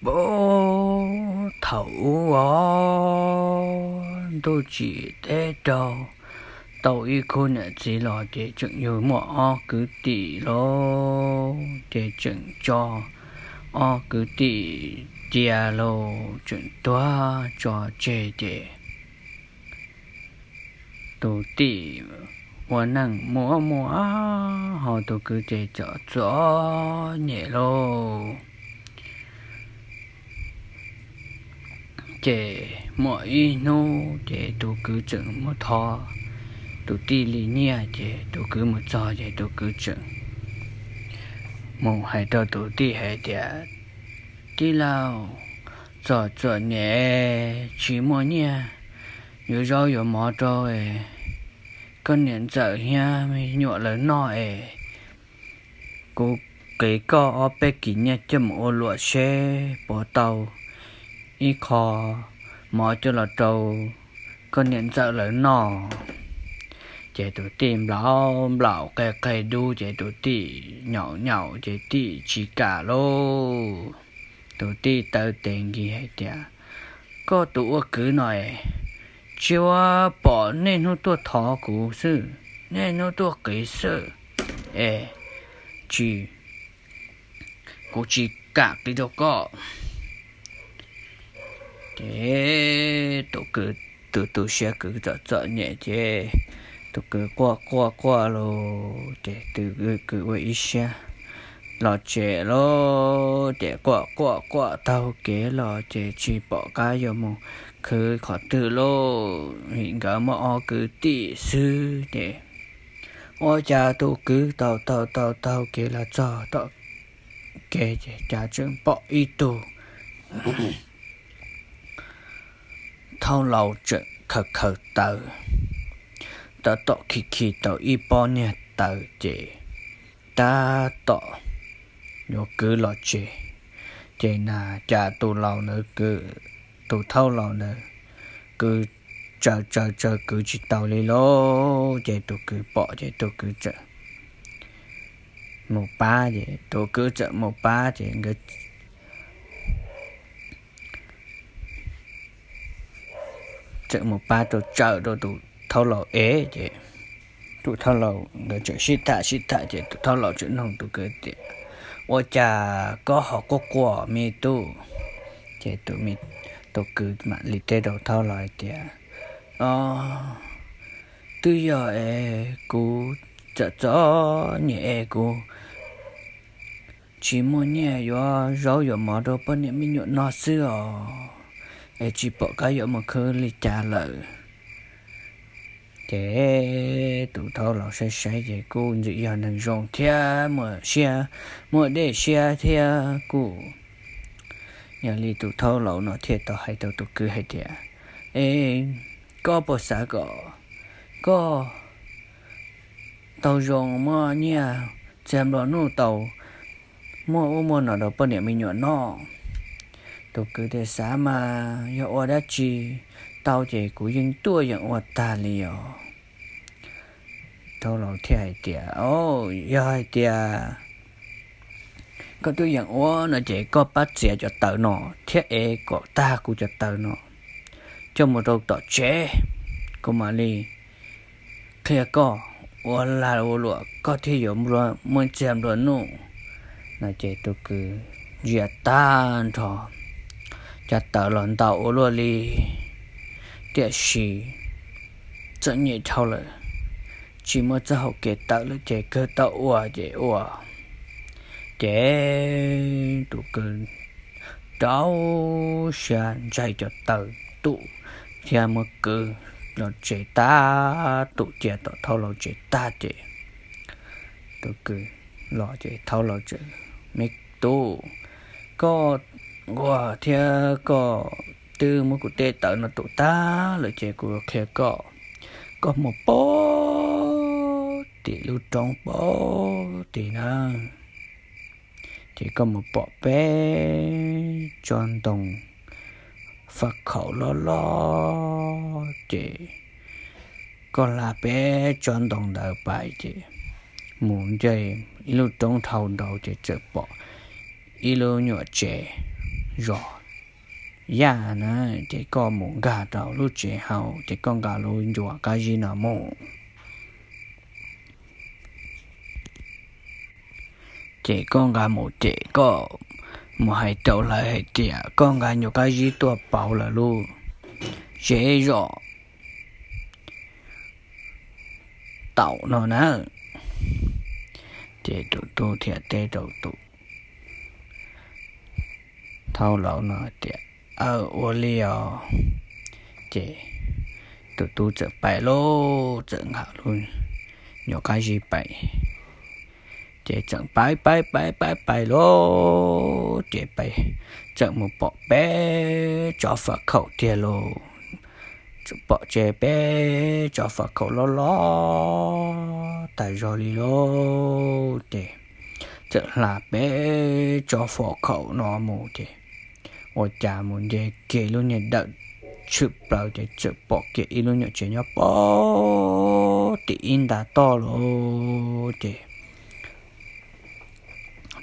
Puag thaum ub os, ntuj tsim teb raug, tau ib khub niam txiv los ces tseem yug muaj ob kwv tij lauj, ces tseem tso ob kwv tij cia lauj, tseem tuag tso tseg ces tus tij ua neej muaj muaj, ho tus kwv ces txom txom nyem lauj. Ces muaj ib hnub ces tus kwv tseem mus thov tus tij li nyiaj, ces tus kwv mus txog ces tus kwv tseem mus hais rau tus tij hais tias, Tij laug, txom txom nyem tsis muaj nyiaj yuav zaub yuav mov rau koj niam ntxawm thiab me nyuam lawv noj es kuv qiv koj ob peb kis nyiaj coj mus ua luam seb puas tau ib qho mov coj los rau koj niam ntxawm lawv noj. Ces tus tij nplaum nplaum qe qe dub, ces tus tij nyaum nyaum ces tij tsis kam lauj. Tus tij taw tes nkis hais tias, Koj tus ua kwv no es, tsis ua pom niaj hnub tuaj thov kuv xwb, niaj hnub tuaj qiv xwb es, tsis, kuv tsis kam qiv rau koj. Ces tus kwv, tus tu siab kwv txom txom nyem ces tus kwv quaj quaj quaj lauj, ces tus kwv ua ib siab los tsev lauj, ces quaj quaj quaj taug kev los ces tsis pom qab yuav mus khwv qhov twg lauj, vim nkawd muaj ob kwv tij xwb ces ua cas tus kwv taug taug taug taug kev los txog tom kev ces cas tseem pom ib tug thaub laus tseem khaws khaws taws, tab tom khi khi tau ib pob niag taws ces tab tom yuav kwv los tsev. Ces na cas tus laus ntawd, tus thaub laus ntawd kwv tsaws tsaws tsaws kwv tsis tau li lauj, ces tus kwv pom ces tus kwv txawm mus pab, ces tus kwv txawm mus pab ces nkawd txawm mus pab rau, tsaws rau tus thaub laus ev ces tus thaub laus nkawd txawm sib tham sib tham ces tus thaub laus txawm nug tus kwv tias, Ua cas koj ho quaj quaj me tub? Ces tus kwv mam li teb rau thaub laus hais tias, Twb yog es kuv txom txom nyem es kuv tsis muaj nyiaj yuav zaub yuav mov rau poj niam me nyuam noj xwb os, es tsis pom qab yuav mus khwv li cas lawm. Ces tus thaub laus saib saib ces kuj ntxim yog neeg zoo thiab muaj siab, muaj dej siab thiab kuj, yog li tus thaub laus no thiaj tau hais rau tus kwv hais tias, E, koj puas xav kom koj tau zoo muaj nyiaj txiag nplua nuj tau muaj ub muaj no rau poj niam me nyuam noj? Tus kwv tias, Xav mas yog ua dab tsi tau ces kuv yeej tuaj yeem ua tag li os. Thaub laus thiaj hais tias, Yog hais tias koj tuaj yeem ua no ces koj pab txiav cov taws no thiab ev kom tag kuv cov taws no coj mus rau tom tsev, kuv mam li qhia koj ua lag ua luam koj thiaj yuav muaj txiag nplua nuj. No ces tus kwv ntsia tag nrho cov taws los ntau ua luaj li, tiam sis txom nyem dhau lawm, tsis muaj txoj hau kev tawm lawm ces kawg tau ua ces ua. Ces tus kwv rau siab ntsais cov taws tum thiab muab kwv los tsev tag, tum cia tom thaub laus tsev tag ces tus kwv los ces thaub laus tseem, Me tub, koj ua thiab koj twb muab kuv tej taws no tum tag lawm ces kuv qhia koj, koj mus pom tim lub roob pom tim na, ces koj mus pom peb tsob ntoo faj khaum loj loj ces koj hla peb tsob ntoo ntawd pais ces mus nce ib lub roob dhau ntawd ces txawm pom ib lub nyuam tsev zos Yaj na, ces koj mus nkag rau lub tsev hauv ces koj nqa lub ncuav qab zib no mus. Ces koj nqa mus ces koj mus hais rau lawv hais tias koj nqa ncuav qab zib tuaj pauv lawv lub zej zos Taum no na. Ces tus tub thiaj teb rau tus thauj laus no tias, Aw, ua li os. Ces tus tub txawm pais lauj, txawm nqa lub ncuav qab zib pais. Ces txawm pais pais pais pais pais lauj, ces pais txawm mus pom peb tsob faj khaum tiag lauj. Pom tseg peb tsob faj khaum loj loj tas zog li lauj. Ces txawm hla peb tsob faj khaum no mus ces ua cas mus nce kiag lub niag dawm tshwm plaws ces txawm pom kiag ib lub nyuam tsev nyob pem tim ib nta toj lauj. Ces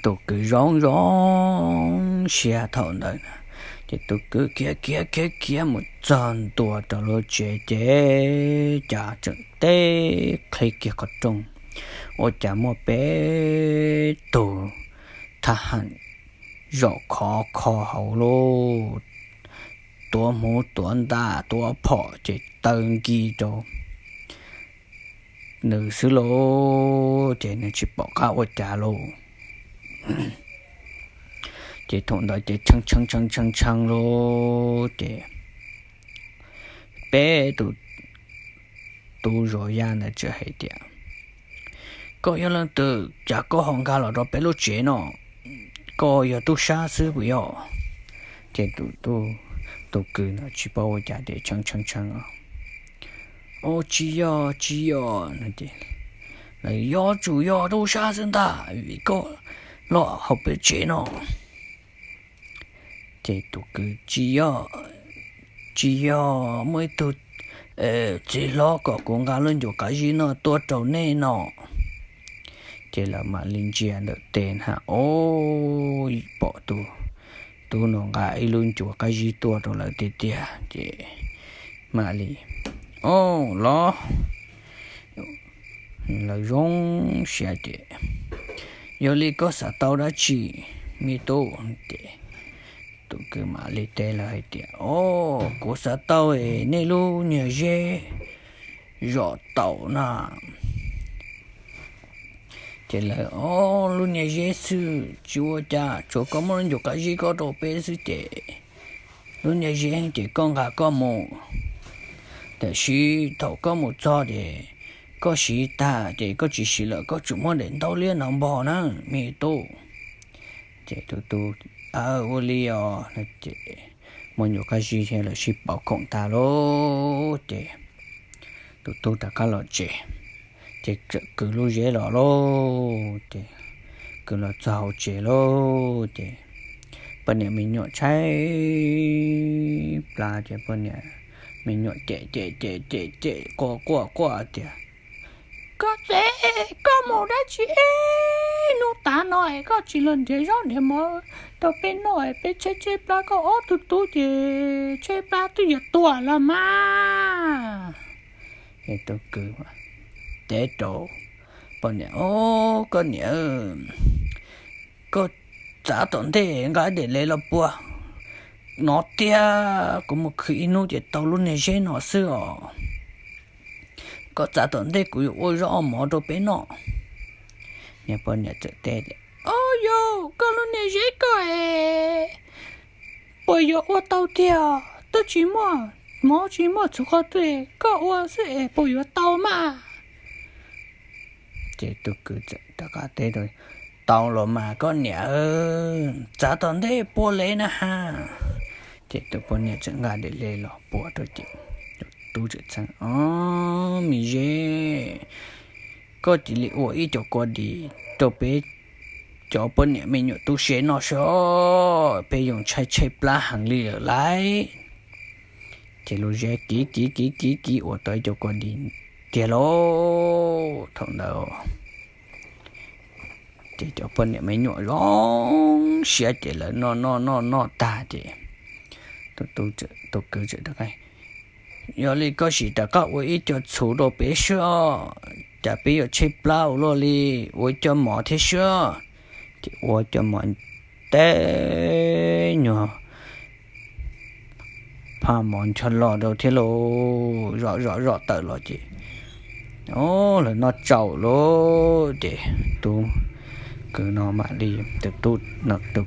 tus kwv zoo zoo siab thaum ntawd na, ces tus kwv khiav khiav khiav khiav mus txog ntua rau lub tsev ces cas tseem teb qhib kiag qhov rooj, ua cas muaj peb tug thab ham zaum khov kho hauv lauj, tuav hmuv tuav ntaj tuav phom ces taw nkis rau nws xwb lauj, ces nws tsis pom qab ua cas lauj. Ces thaum ntawd ces tshee tshee tshee tshee lauj, ces peb tus tub zos Yaj ntawd txawm hais tias, Koj yog leej twg cas koj ho nkag los rau peb lub tsev no? Koj yog tub sab xwb puas yog? Ces tus kwv no tsis paub ua cas ces tshee tshee tshee, Au, tsis yog, tsis yog. Lawv, Yuav tsum yog tub sab xwb ntag vim koj los hauv peb tsev no. Ces tus kwv, Tsis yog, tsis yog, muaj ib tug txiv hlob kom kuv nqa lub ncuav qab zib no tuaj rau nej no. Ces lawv mam li ntsia ntawm tes na, o, pom tus tub no nqa ib lub ncuav qab zib tuaj rau lawv tiag tiag ces mam li, O, los. Lawv zoo siab ces, Yog li koj xav tau dab tsi, me tub? Ces tus kwv mam li teb lawv hais tias, O, kuv xav tau nej lub niag zeb zos Taum na. Ces lawv, O, lub niag zeb xwb tsis ua cas, tsuas koj muab lub ncuav qab zib koj rau peb xwb ces lub niag zeb ces koj nqa koj mus. Tiam sis thaum koj mus txog ces koj siv tag ces koj tsis siv lawm, koj tsum muab daim ntaub liab no npog na, me tub. Ces tus tub, Aw, ua li os. Ces muab ncuav qab zib thiab lawv sib pauv khoom tag lauj ces tus tub rov qab los tsev. Ces txawm kwv lub zeb los lauj, ces kwv los txog hauv tsev lauj ces poj niam me nyuam tshaib plab ces poj niam me nyuam cem cem cem cem cem quaj quaj quaj tias, Koj txiv, koj mus dab tsi hnub tav no es koj tsis los nrhiav zaub nrhiav mov rau peb noj es peb tshaib tshaib plab, koj ob tug tub ces tshaib plab twb yuav tuag los mas. Tus kwv teb rau poj niam, O, koj niam, koj txav tom ntej nqa daim le los puag no tiag, kuv mus khwv ib hnub ces tau lub niag zeb no xwb os. Koj txav tom ntej kuv yuav ua zaub ua mov rau peb noj. Niag poj niam txawm teb tias, O yau, koj lub niag zeb koj es puas yuav ua tau tiag? Twb tsis muaj mov tsis muaj txhuv qhov twg, koj ua xwb es puas yuav tau mas? Ces tus kwv txawm rov qab teb rau, Tau los mas koj niam, txav tom ntej puag le na ha. Ces tus poj niam txawm nqa daim le los puag rau ces tus tub txawm txheeb, O, me zeb, koj cia li ua ib co kua dis rau peb cov poj niam me nyuam tub se noj seb, peb yoo tshaib tshaib plab heev li lawm lauj. Ces lub zeb kiv kiv kiv kiv kiv ua tau ib co kua dis tiag lauj. Thaum ntawd Ces cov poj niam me nyuam zoo siab ces lawv noj noj noj noj tag ces tus kwv txawm, yog li koj sim rov qab ua ib co txhuv rau peb swb, cas peb yuav tshaib plab ua luaj li, ua ib co mov thiab swb. Ces ua cov mov teb nyuag phaj mov ncho los rau thiab lauj, zom zom zom tawm los ces lawv noj tsaum lawm ces tus kwv no mam li, tus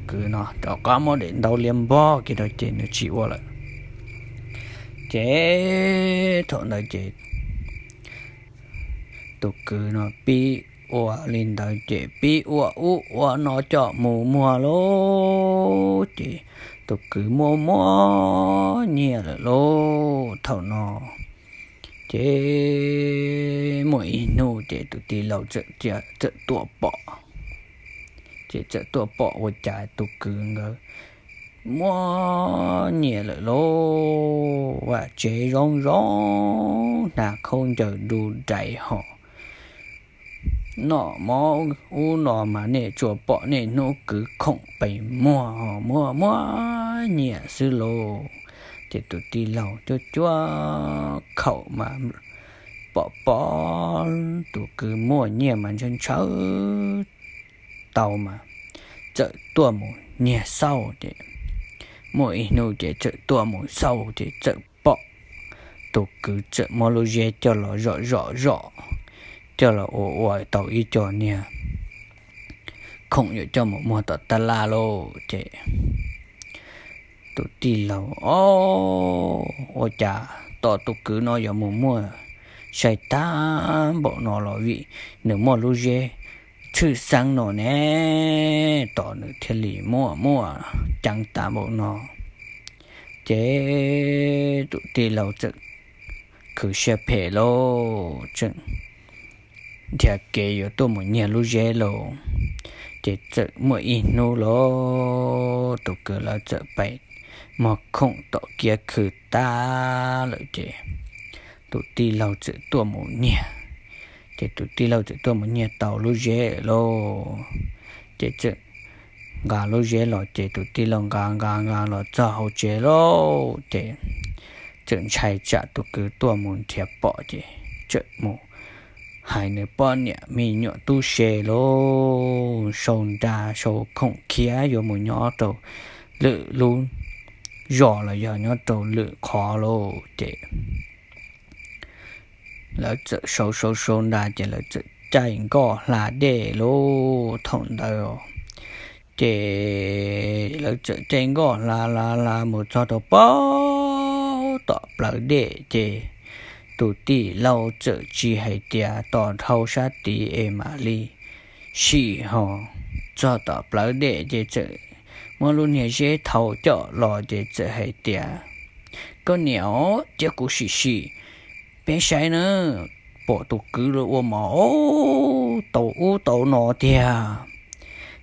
kwv no rov qab muab daim ntaub liab npog kiag rau ces nws tsis ua lawm. Ces thaum ntawd ces tus kwv no pib ua li ntawd ces pib ua ub ua no coj mus muag lauj, ces tus kwv muaj muaj nyiaj lawm lauj thaum no. Ces muaj ib hnub ces tus tij laug txawm, txawm tuaj pom, ces txawm tuaj pom ua cas tus kwv nkawd muaj nyiaj lawm lauj, vaj tsev zoo zoo, hnav khaub ncaws du rais hos noj mov ub no mas nej tsuas pom nej hnub kwv khoom pes muag hos muaj muaj nyiaj xwb lauj. Ces tus tij laug cuab cuab khaum mas pom pom tus kwv muaj nyiaj mas ntshaw ntshaw tau mas txawm tuaj mus nyiag xauj ces muaj ib hnub ces txawm tuaj mus xauj ces txawm pom tus kwv txawm muab lub zeb coj los zom zom zom, coj los ua ua tau ib co niag khoom yuav coj mus muag tom taj laj lauj. Ces tus tij laug, o, ua cas tos tus kwv no yuav mus muaj sai tag npaum no los vim nws muaj lub zeb tshwj xeeb no ne, tos nws thiaj li muaj muaj ceev tag npaum no. Ces tus tij laug txawm khwv siab phem lauj, tseem nrhiav kev yuav tuaj mus nyiag lub zeb lauj. Ces txawm muaj ib hnub lauj, tus kwv lawv txawm pais muag khoom tom kiab khw tag lawm ces tus tij laug txawm tuaj mus nyiag. Ces tus tij laug txawm tuaj mus nyiag tau lub zeb lauj, ces txawm nqa lub zeb los ces tus tij laug nqa nqa nqa los txog hauv tsev lauj, ces txawm ntshai tsam tus kwv tuaj mus nrhiav pom ces txawm mus hais nws poj niam me nyuam tub se lauj, sau nra sau khoom khiav yuav mus nyob rau lwm lub zos los yog nyob rau lwm qhov lauj. Ces lawv txawm sau sau sau nra ces lawv txawm caij nkoj hla dej lauj thaum ntawd. Ces lawv txawm caij nkoj hla hla hla mus txog rau pem tom plawv dej ces tus tij laug txawm tsis hais tias tos dhau sab tid es mam li sim ho txog tom plawv dej ces txawm muab lub niag zeb thau coj los ces txawm hais tias, koj niam, cia kuv sim sim, peb saib na, pom tus kwv los ua mov tau ub tau no tiag.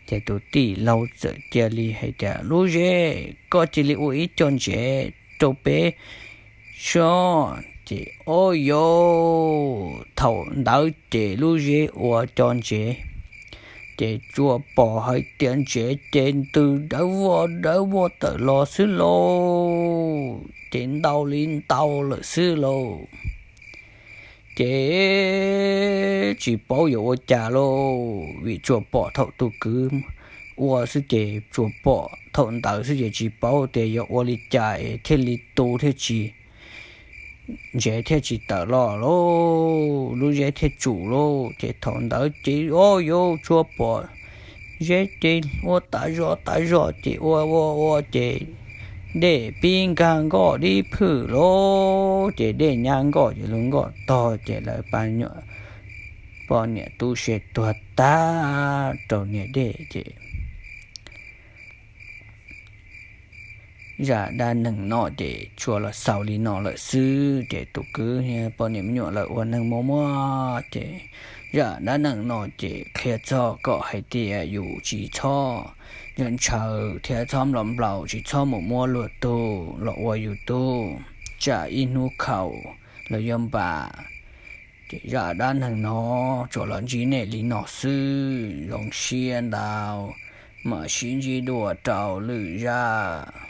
Ces tus tij laug txawm cia li hais tias, lub zeb, koj cia li ua ib co ntsev rau peb soj. Ces o yauj, thaum ntawd ces lub zeb ua co ntsev, ces tsuas pom hais tias ntsev ces ntws dawb vog dawb vog tawm los xwb lauj, ces ntau li ntau lawm xwb lauj. Ces tsis paub yuav ua cas lauj, vim tsuas pom thaum tus kwv ua xwb ces tsuas pom thaum ntawd xwb ces tsis paub tias yuav ua li cas es thiaj li tu thiaj tsis, ntsev thiaj tsis tawm los lauj, lub zeb thiaj tsum lauj. Ces thaum ntawd ces o yauj, tsuas pom zeb ces ua tas zog tas zog ces ua ua ua ces dej pib nkag nkoj dib phwm lauj, ces dej nyab nkoj ces lub nkoj tog ces lawv pab nyuam poj niam tub se tuag tag rau niag dej ces zaj dab neeg no ces tsuas los xaus li no lawm xwb. Ces tus kwv poj niam me nyuam lawv ua neeg muaj muaj ces zaj dab neeg no ces qhia txog kom hais tias yus tsis txhob ntshaw ntshaw thiab txhob nplaum nplaum, tsis txhob mus muab luag tug los ua yus tug, tsam ib hnub khaus los yog npam Ces zaj dab neeg no tsuas los ntsib nej li no xwb, zoo siab ntau, mam sib ntsib dua rau lwm zaj.